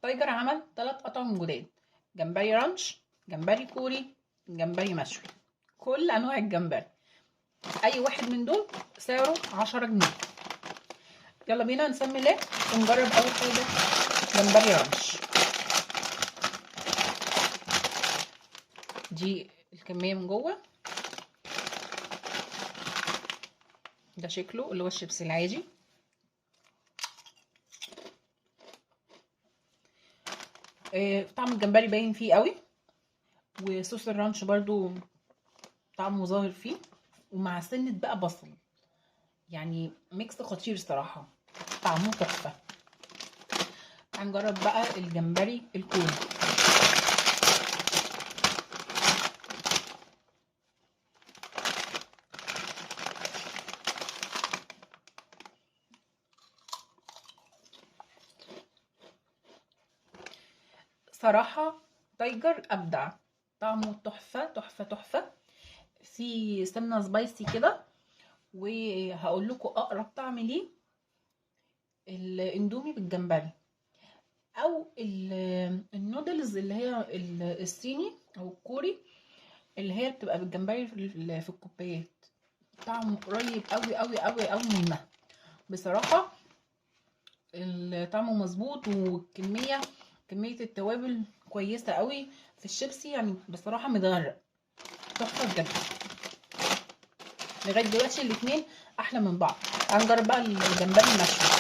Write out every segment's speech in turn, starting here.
تايجر عمل 3 اطعم جداد: جمبري ranch، جمبري كوري، جمبري مشوي، كل انواع الجمبري. اي واحد من دول سعره 10 جنيه. يلا بينا نسمي الله ونجرب اول حاجة جمبري ranch. دي الكمية من جوه، ده شكله اللي هو الشيبس العادي. طعم الجمبري باين فيه قوي، وصوص ال ranch برضو طعمه ظاهر فيه، ومع سنة بقى بصل، يعني mix خطير الصراحة، طعمه تحفة. هنجرب بقى الجمبري الكوري. صراحة تايجر أبدع، طعمه تحفة تحفة تحفة، في سمنة spicy كده. وهقول لكم أقرب طعم ليه الاندومي بالجمبري، أو النودلز اللي هي الصيني أو الكوري اللي هي بتبقى بالجمبري في الكوبايات. طعمه قريب قوي قوي قوي قوي منها بصراحة، الطعم مظبوط، والكمية كمية التوابل كويسة قوي في الشيبسي، يعني بصراحة متغرق تحفة بجد. لغاية دلوقتي الاتنين احلى من بعض. هنجرب بقى الجمبري المشوي.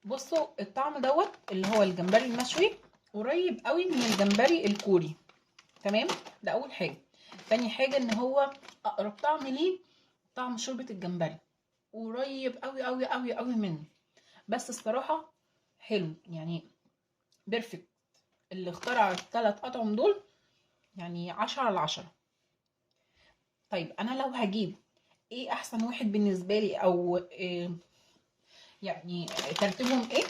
بصوا الطعم دوت اللي هو الجمبري المشوي قريب قوي من الجمبري الكوري، تمام؟ ده اول حاجة. تاني حاجة ان هو اقرب طعم ليه طعم شوربة الجمبري، قريب قوي قوي قوي قوي منه، بس الصراحة حلو يعني perfect. اللي اخترع الثلاث اطعم دول يعني 10 على 10. طيب انا لو هجيب ايه احسن واحد بالنسبة لي، او إيه يعني ترتيبهم ايه؟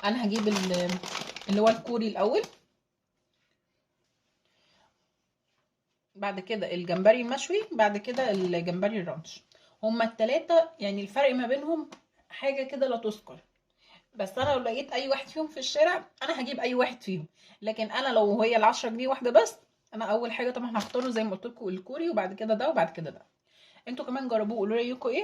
انا هجيب اللي هو الكوري الاول، بعد كده الجمبري المشوي، بعد كده الجمبري ال ranch. هما التلاتة يعني الفرق ما بينهم حاجة كده لا تذكر، بس انا لو لقيت اي واحد فيهم في الشارع انا هجيب اي واحد فيهم. لكن انا لو هي ال10 جنيه واحدة بس، انا اول حاجة طبعا هختاره زي ما قلت لكم الكوري، وبعد كده ده، وبعد كده ده. انتوا كمان جربوه وقولوا رايكم ايه.